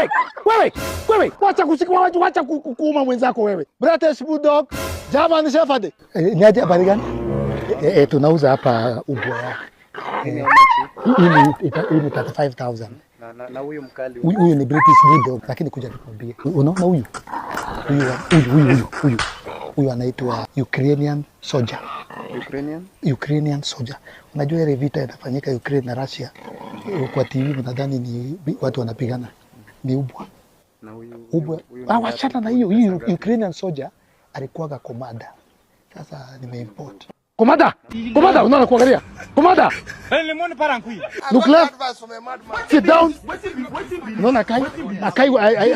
Wewe, wewe, wewe, wacha kushika, wacha kuuma mwenzako wewe. British Bulldog, German Shepherd. Eh, ni aje, habari gani? Eh, eh, tunauza hapa ubwa. Eh, hii ni 35,000. Na huyu mkali? Huyu ni British Bulldog, lakini kuja nikwambie. Unaona huyu? Huyu huyu huyu huyu huyu. Huyu anaitwa Ukrainian soldier. Ukrainian? Ukrainian soldier. Unajua ile vita inafanyika Ukraine na Russia. Kwa TV nadhani ni watu wanapigana. Ni ubwa. Na huyu Ubwa. huyu Ah, ni wachana na ngapi? hiyo. Hii Pesa ngapi? Ukrainian soldier alikuwaga komanda. Sasa nimeimport. Komanda! Komanda, unaona kuangalia. Komanda! Look left. Sit down. Unaona kai? Akai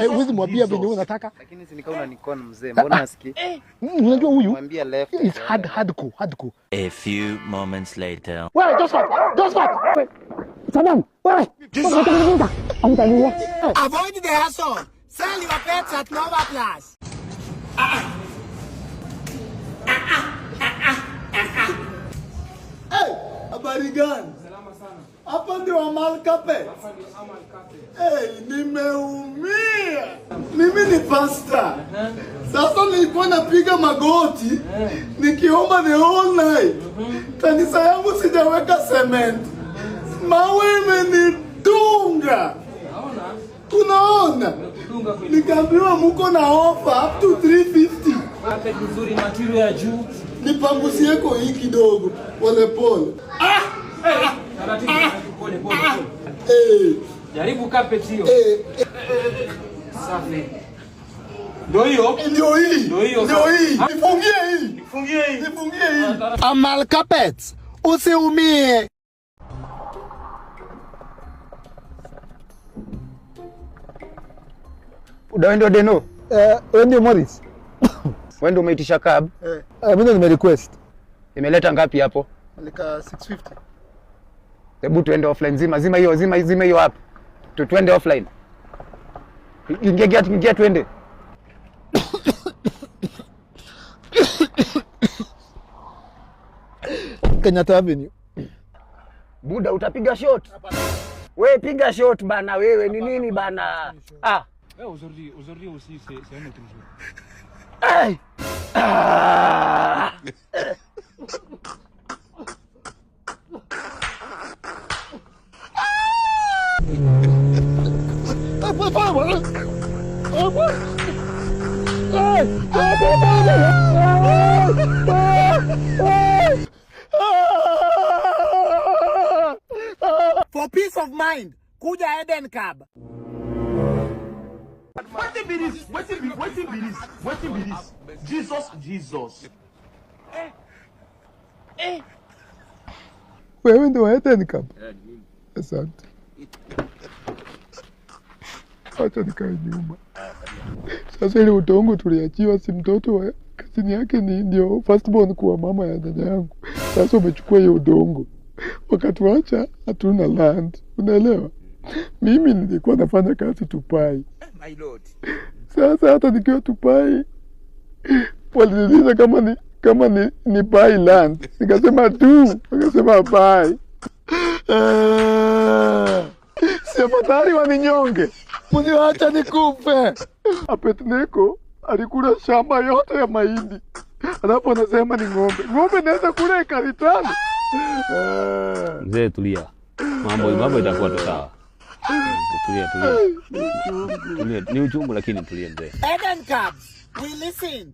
huwezi mwambia venye unataka. Lakini si ni kama unanikon mzee, mbona asikii? Unajua huyu Mwambia left. is hard, hardcore, hardcore. A few moments later. Wewe Josephat, Josephat. Salam, wewe. Angalia. Avoid the hassle. Sell your pets at Nova Plus. Hey, habari gani? Hapa ndio Amal Carpet. Hey, nimeumia. Mimi ni pastor. Sasa nilikuwa napiga magoti nikiomba the whole night. Kanisa yangu sijaweka cement. Mawe imenidunga. Unaona? Nikaambiwa muko na offer up to 350. Carpet nzuri, material ya juu. Nipangusieko hii kidogo pole pole. Taratibu, pole pole pole. Hey, Jaribu carpet hiyo. hey. Safi. Ndio hiyo. Ndio hii. Ndio hiyo Ndio sasa. hii. Nifungie hii. Nifungie hii. Nifungie hii. Amal Carpets. Usiumie. Wewe ndio Deno? Eh, wewe ndio Morris. Wewe ndio umeitisha cab? Eh, mimi ndio nime request. Imeleta ngapi hapo? Nika 650. Hebu tuende offline, zima zima hiyo, zima zima hiyo hapo. Tu tuende offline. Ingia ingia ingia tuende. Kenyatta Avenue. Buda, utapiga shot. We piga shot bana, wewe ni nini bana? Ah. Ouais, aujourd'hui aussi, c'est un autre jour. Ai. Ah. Pole pole bwana. Pole pole. Eh, pole pole. Eh, For peace of mind, kuja Eden Cab. Wetin be this? Wetin be this? Wetin be this? Jesus, Jesus. Wewe ndio wa Eden Cab. Asante. Acha nikae nyuma. Sasa ile udongo tuliachiwa, si mtoto wa kazini yake ni ndio firstborn kuwa mama ya dada yangu. Sasa umechukua hiyo udongo, wakatuacha hatuna land, unaelewa? Mimi nilikuwa nafanya kazi Tupai. My lord. Sasa hata nikiwa Tupai waliniuliza kama ni buy land, nikasema tu, wakasema buy. Ah, si afadhali waninyonge, mniacha nikufe. Abednego alikula shamba yote ya mahindi, alafu anasema ni ng'ombe. Ng'ombe naweza kula ekari 5. Ah. Mzee tulia, mambo itakuwa tu sawa. Tulia, tulia, tulia. Ni uchungu lakini tulia mzee. Eden Cabs. We listen.